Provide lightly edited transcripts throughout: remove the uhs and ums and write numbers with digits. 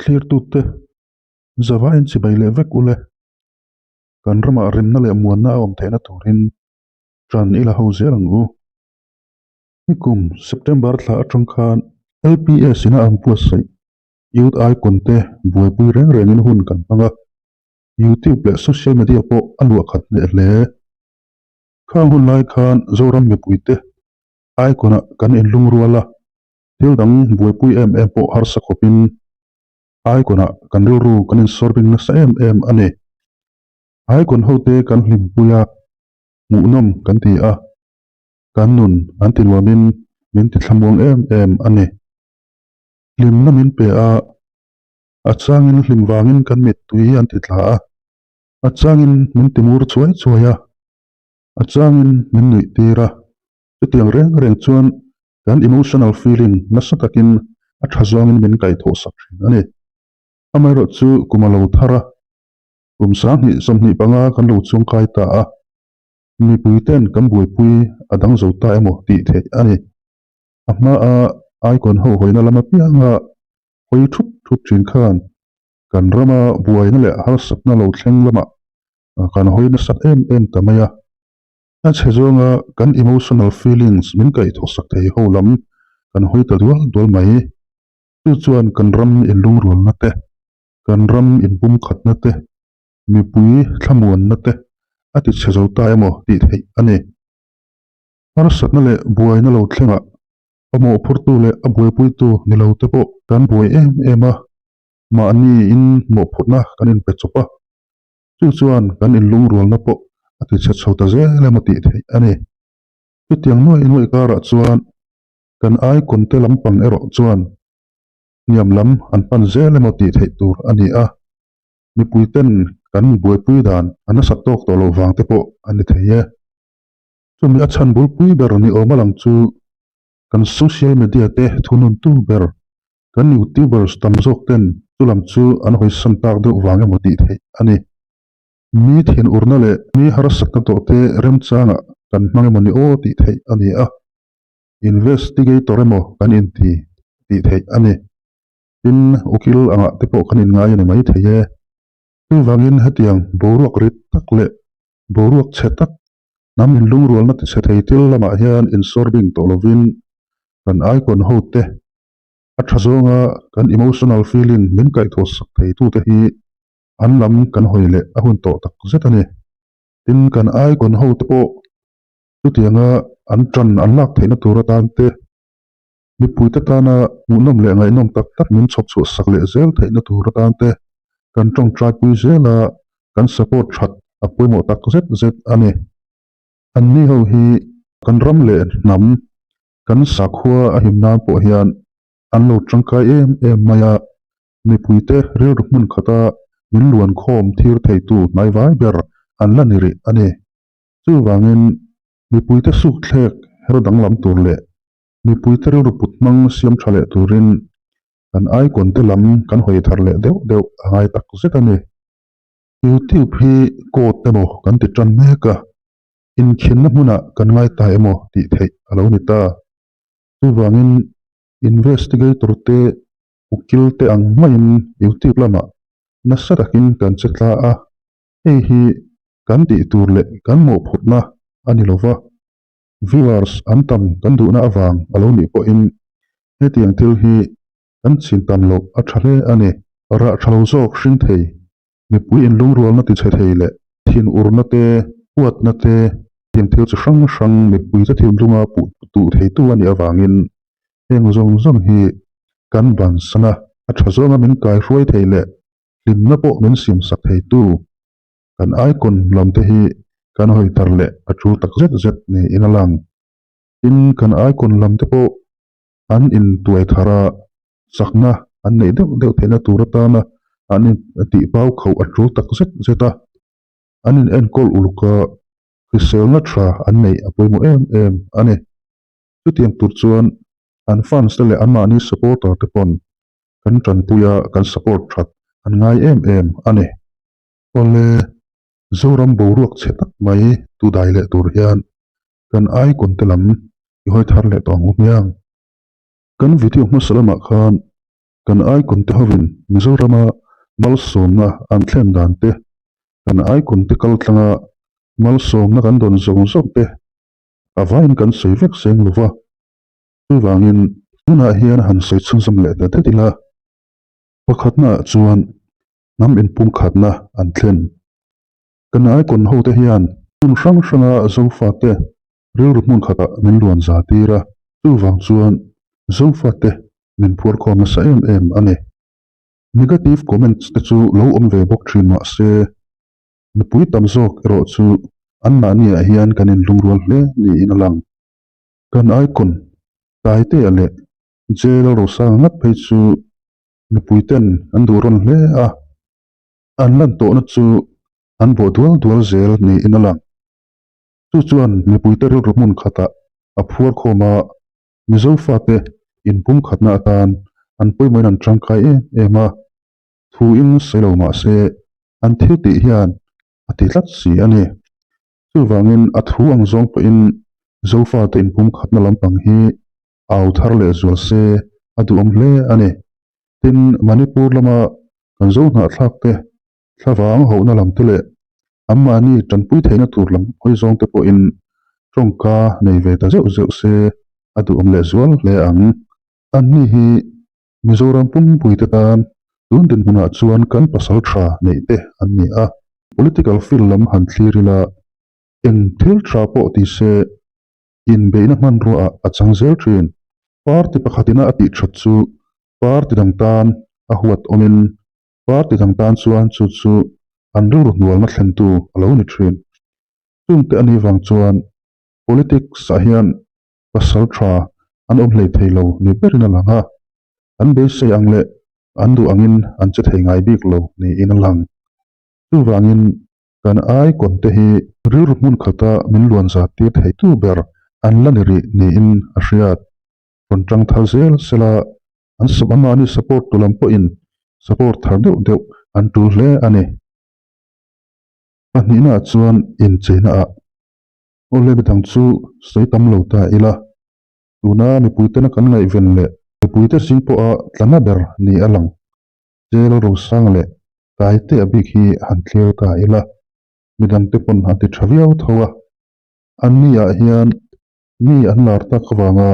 thlirtute zavaiin chibai leh vek ule. Kan ramah remna leh muanna a awm theihna turin ṭan i la ho zel ang u. Nikum September thla aṭang khan LPS ina an buatsaih Youth Icon te buaipui reng rengin hun kan hmang a, YouTube leh social media pawh a luah khat hneh hle. Khang hun lai khan Zoram mipuite Icon-ah kan inlungrual a, thil dang buaipui em em pawh harsa khawpin Icon-ah kan rilru kan insawrbing nasa em em a ni. Icon hote kan hlimpui a, hmuhnawm kan ti a, kan nun an ti nuamin min ti thlamuang em em a ni. Hlimna min pe a, a changin hlim vangin kan mittui an ti tla a, a changin min ti mur chuai chuai a, a changin min nuih tir a, chutiang reng reng chuan kan emotional feeling nasa takin a tha zawngin min kaihthawh sak thin a ni. Amaherawhchu chu kum a lo thar a, kum 20 25 kan lo chuangkai ta a, mipui ten kan buaipui a dang zo ta emaw tih theih a ni. A hmaa icon ho hawina lam apianga hawi thup thup thin khan kan rama buaina leh harsatna lo thleng lamah kan hawi nasat em em ta mai a. A chhe zawnga kan emotional feelings min kaihthawh sak thei ho lam kan hawi ta dual dual mai. Chu chuan kan ram inlungrualna te, kan ram inpumkhatna te, mipui thlamuanna te a ti chhe zo ta emaw tih theih a ni. Harsatna leh buaina lo thlengah a mawhphurtu leh a buaipuitu ni lo te pawh kan buai em em a, mahni in mawhphurhna kan inpe chawp a, chu chuan kan inlungrualna pawh a ti chhe chho ta zel emaw tih theih a ni. Chutiang nuaih nuaih karah chuan kan icon te lampang erawh chuan hniam lam an pan zel emaw tih theih tur a ni a, mipui ten kan buaipui dan a nasat tawk tawh loh vang te pawh a ni thei e. Chumi a chhan bulpui ber ni awm a lang chu kan social media te thununtu ber kan youtubers tam zawk ten chu lam chu an hawisan tak deuh vang emaw tih theih a ni. Mi thinurna leh mi harsatna tawh te remchangah kan hmang emaw ni aw tih theih a ni a, investigator emaw kan inti tih theih a ni. Tin, ukil angah te pawh kan inngai a ni maithei e. Chuvangin hetiang boruak rit tak leh boruak chhe tak hnam inlungrualna tichhe thei thil lamah hian insawrbing tawh lovin kan icon ho te a tha zawnga kan emotional feeling min kaihthawh sak thei tute hi an lam kan hawi leh a hun tawh tak zet a ni. Tin, kan icon ho te pawh chutianga an tan an lak theihna tur atan te Mipuite tana hmuhnawm leh ngaihnawm tak tak min chhawp chhuah sak leh zel theihna tur atan te kan tawngtaipui zel a, kan support that a pawimawh tak zet zet a ni. Anni ho hi kan ram leh hnam, kan sakhua a him nan pawh hian an lo tangkai em em mai a, mipuite rilru hmun khata min luan khawm thir theitu hnaivai ber an la ni rih a ni. Chuvangin mipuite sukthlek her danglam tur leh Mipuite rilru put hmang siam tha leh turin kan icon te lam kan hawi thar leh deuh deuh a ngai tak zet a ni. YouTube hi code emaw kan ti tan mek a, inkhinna hmunah kan ngai ta emaw tih theih a lo ni ta. Chuvangin investigator te ukil te ang maiin YouTube lamah nasa takin kan che tla a, hei hi kan tih tur leh kan mawhphurhna a ni lova. Viewers an tam kan duhna avang a lo nih pawhin hetiang thil hi kan chin tam loh a tha hle a ni. Rah tha lo zawk hring thei, mipui inlungrualna tichhe thei leh thinurna te, huatna te, hetiang thil chi hrang hrang mipuite thinlunga puh duh theitu a nih avangin heng zawng zawng hi kan bansan a, a tha zawnga min kaihruai thei leh hlimna pawh min siamsak theitu Kan icon lam te hi kan hawi tar leh a tul tak zet zet niin a lang. Tin, kan icon lam te pawh an intuai thar a, chakna an neih deuh deuh theihna tur atana an intih pau khauh a tul tak zet zet a. An in enkawl uluk a, hriselna tha an neih a pawimawh em em a ni. Chutiang tur chuan an fans te leh anmahni supporter te pawn kan tanpui a, kan support that an ngai em em a ni. Awle, Zoram boruak chhe tak mai tu dai leh tur hian kan icon te lam i hawi thar leh tawh ang u hmiang. Kan video hmasa lamah khan Kan Icon te hovin Mizorama malsawmna an thlen dan te, kan Icon te kal tlanga malsawmna kan dawn zawng zawng te a vaiin kan sawi vek seng lo va. Chuvangin tunah hian han sawi chhunzawm leh ta det ila, pakhatnaah chuan hnam inpumkhatna an thlen. Kan Icon hote hian hmun hrang hranga Zofate rilru hmun khatah min luan za tir a, chuvang chuan Zofate min phuar khawm nasa em em a ni. Negative comments te chu lo awm ve bawk thin mah se, mipui tam zawk erawh chu anmahniah hian kan inlungrual hle niin a lang. Kan icon Taitea leh Jail Rosanga ngat phei chu mipuiten an duh rawn hle a, an lan tawhna chu an bawh dual dual zel niin a lang. Chu chuan mipuite rilru hmun khatah a phuar khawm a, Mizo fate inpumkhatna atan an pawimawhin an tangkai em em a, thuin sawi lo mah se an thil tih hian a ti tlat si a ni. Chuvangin a thu ang zawng pawhin Zofate inpumkhatna lampang hi au thar leh zual se a duhawm hle a ni. Tin, Manipur lama kan zo hnahthlakte thlavang hohna lam te leh anmahni tanpui theihna tur lam hawi zawng te pawhin tawngka nei ve ta zeuh zeuh se a duhawm leh zual hle ang. Anni hi Mizoram pumpui te tan tun dinhmunah chuan kan pasal tha neih te an ni a. Political field lam han thlir ila eng thil tha pawh ti se inbeihna hmanruaah a chang zel thin. Party pakhatina a tih that chu party dang tan a huat awmin Party dang tan chuan chu chu an rilru hnualna thlentu a lo ni thin. Chungte a nih vang chuan politics ah hian pasal tha an awm hlei thei lo ni berin a lang a, an beisei ang leh an duh angin an che thei ngai bik lo niin a lang. Chuvangin kan icon te hi rilru hmun khata min luan zat tir theitu ber an la ni rih niin a hriat. Rawn tang thar zel sela An sawm amahni support tu lam pawhin support thar deuh deuh an tul hle a ni. Pahnihnaah chuan incheina ah awle midang chu sawi tam lo ta ila, tuna mipuitena kan ngaihven leh mipuite zing pawha tlana ber ni a lang. Jail Rosang leh Taitea bik hi han thlir ta ila, midangte pawn an ti tha viau tho a. Anni ah hian mi an lar tak avanga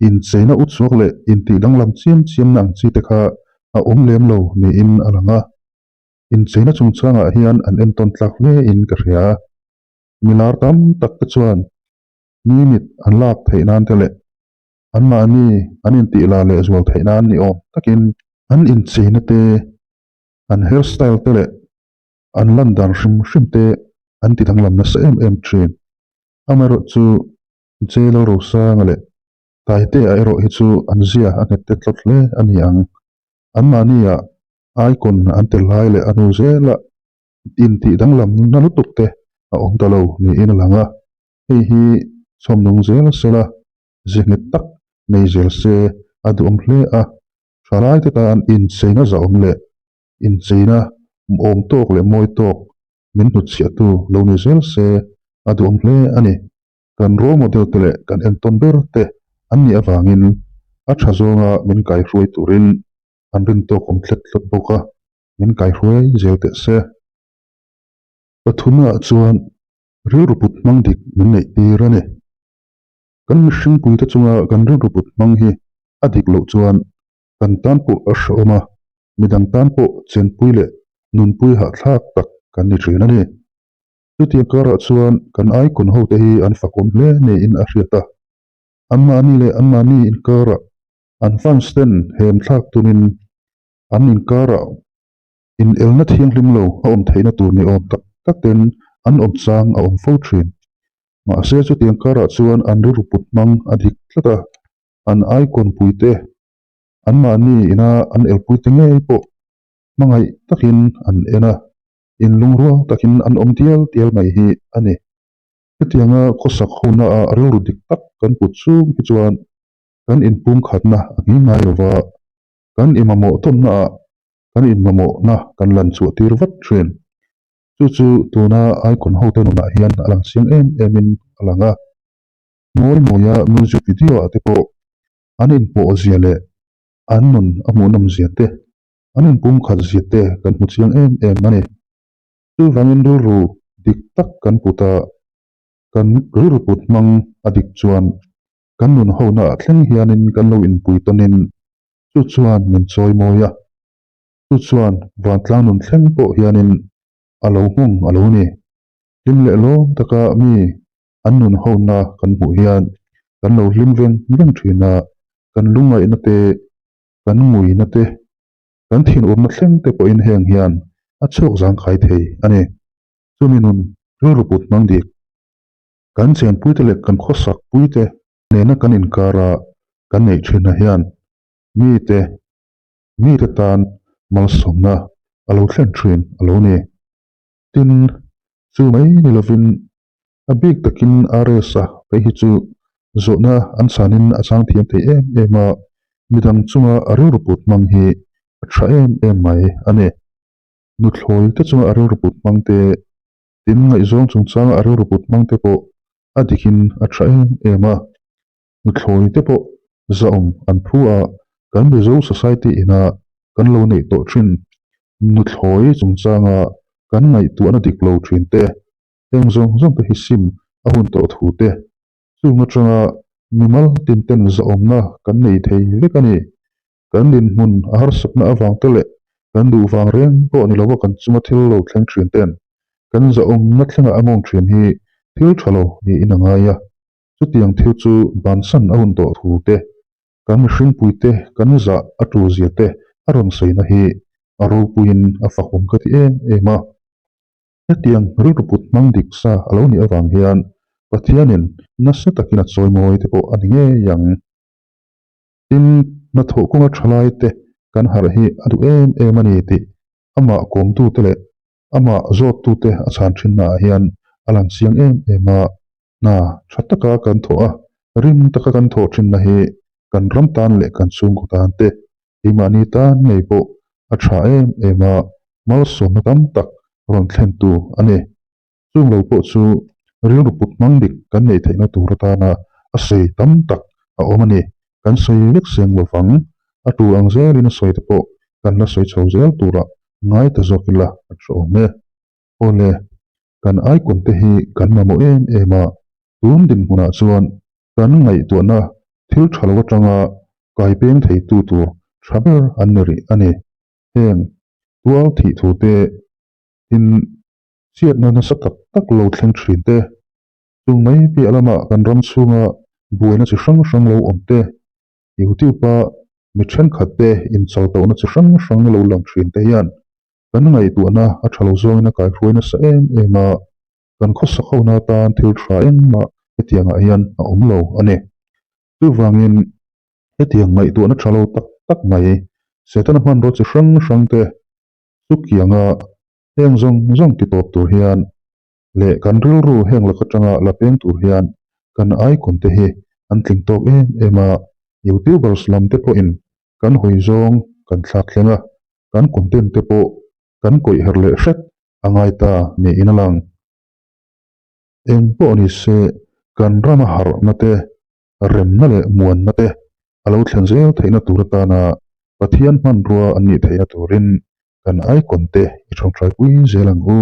Incheina utchhuak leh intih danglam chiam chiamna ang chi te kha a awm lem lo niin a lang a. Incheina chungchangah hian an entawn tlak hle in ka hria. Milar tam tak te chuan mi mit an lak theih nan te leh anmahni an intih la leh zual theih nan ni awm takin an incheina te, an hairstyle te leh an lan dan hrim hrim te an ti danglam nasa em em thin. Amaherawhchu Jail Rosanga leh Taitea erawh hi chu an zia a nghet te tlawt hle a ni ang. Anmahnia icon an tel lai leh a hnu zela intih danglam na lutuk te a awm ta lo niin a lang a, hei hi chhawmnung zel sela ze nghet tak nei zel se a duhawm hle a, thalaite tan incheina zahawm leh incheina awm tawk leh mawi tawk min hnutchhiahtu lo ni zel se a duhawm hle a ni. Kan role model te leh kan entawn ber te an nih avangin a tha zawnga min kaihruai turin an rintawk awm tlet tlat bawk a, min kaihruai zel teh se. Pathumnaah chuan rilru put hmang dik min neih tir a ni. Kan mihringpuite chunga kan rilru put hmang hi a dik loh chuan kan tan pawh a hrehawm a, midang tan pawh chenpui leh nunpui hahthlak tak kan ni thin a ni. Chutiang karah chuan kan icon hote hi an fakawm hle niin a hriat a, anmahni leh anmahni inkarah an fans ten hem thlak tumin an inkarah inelna thianghlim lo a awm theihna tur ni awm tak tak ten an awm chang a awm fo thin. Mahse chutiang karah chuan an rilru put hmang a dik tlat a, an icon puite anmahni ina an elpuite ngei pawh hmangaih takin an en a. Inlungrual takin an awm dial dial mai hi a ni. Hetianga khawsak hona ah rilru dik tak kan put chung hi chuan kan inpumkhatna a nghing ngai lo va, kan imamawh tawnna ah kan inmamawhna kan lan chhuah tir vat thin. Chu chu tuna Icon hote nunah hian a lang chiang em em in a lang a. Mawi mawia music video ah te pawh an inpawh zia leh. An nun a hmuhnawm zia te, an inpumkhat zia te kan hmu chiang em em a ni. Chuvangin rilru dik tak kan put a, kan rilru put hmang a dik chuan kan nun hona ah thleng hianin kan lo inpui tawnin chu chuan min chawi mawi a, chu chuan vantlang nun thleng pawh hianin a lo hmung a lo ni. Hlim leh lawm taka mi an nun hona kan hmuh hian kan lo hlim veng veng thin a, kan lungngaihna te, kan nguina te, kan thinurna thleng te pawhin heng hian a chhuak zangkhai thei a ni. Chumi nun rilru put hmang dik, kan chenpuite leh kan khawsak puite nena kan inkara kan neih thinna hian mite mite tan malsawmna a lo thlen thin a lo ni. Tin, chu mai ni lovin a bik takin RS-a phei hi chu zawhna an chhanin a chang thiam thei em em a, midang chunga a rilru put hmang hi a tha em em mai a ni. Nuthlawi te chunga a rilru put hmang te, tin ngaihzawng chungchanga a rilru put hmang te pawh a dikin a tha em em a. Nuthlawi te pawh zahawm an phu a, kan Mizo Society ina kan lo neih tawh thin nuthlawi chungchanga kan ngaihtuahna dik lo thin te, heng zawng zawng te hi sim a hun tawh thu te, chung atanga mimal tin ten zahawmna kan nei thei vek a ni. Kan dinhmun a harsatna avang te leh kan duh vang reng pawh ni lova kan chunga thil lo thleng thin ten kan zahawmna thlengah a nghawng thin hi thil tha lo niin a ngai a. Chutiang thil chu bansan a hun tawh thu te, kan mihringpuite kan zah a tul zia te a rawn sawina hi a ropuiin a fakawm ka ti em em a. Hetiang rilru put hmang dik sa a lo nih avang hian Pathianin nasa takin a chawimawi te pawh a ni ngei ang. Tin, hnathawh kawnga thalai te kan harh hi a duh em em a ni tih amah kawmtute leh amah zawttute a chhan thinnaah hian a lang chiang em em a. Hna tha taka kan thawh a, rim taka kan thawh thinna hi kan ram tan leh kan chhungkaw tan te, keimahni tan ngei pawh a tha em em a, malsawmna tam tak rawn thlentu a ni. Chung lo pawh chu rilru put hmang dik kan neih theihna tur atana a sawi tam tak a awm a ni. Kan sawi vek seng lo vang, a tur ang zelin a sawi te pawh kan la sawi chho zel turah ngai ta zawk ila a tha awm e. Awle, kan icon te hi kan mamawh em em a, tun dinhmunah chuan kan ngaihtuahna thil tha lo atanga kai peng theitu tur tha ber an ni rih a ni. Heng tual thih thu te in chhiatna nasa tak tak lo thleng thin te, chung mai piah lamah kan ram chhunga buaina chi hrang hrang lo awm te, YouTube-a mi thenkhat te inchal tawhna chi hrang hrang lo lang thin te hian kan ngaihtuahna a tha lo zawngin a kaihruai nasa em em a, kan khawsak hona atan thil tha engmah hetiangah hian a awm lo a ni. Chuvangin hetiang ngaihtuahna tha lo tak tak mai Setana hmanraw chi hrang hrang te chukianga heng zawng zawng ti tawp tur hian leh kan rilru heng lak atanga la peng tur hian kan icon te hi an tling tawk em em a, youtubers lam te pawhin kan hawi zawng kan thlak thleng a, kan content te pawh kan kawih her leh hret a ngai ta niin a lang. Eng pawh ni se kan rama harhna te, remna leh muanna te a lo thlen zel theihna tur atana Pathian hmanrua an nih theihna turin kan icon te i tawngtaipui zel ang u.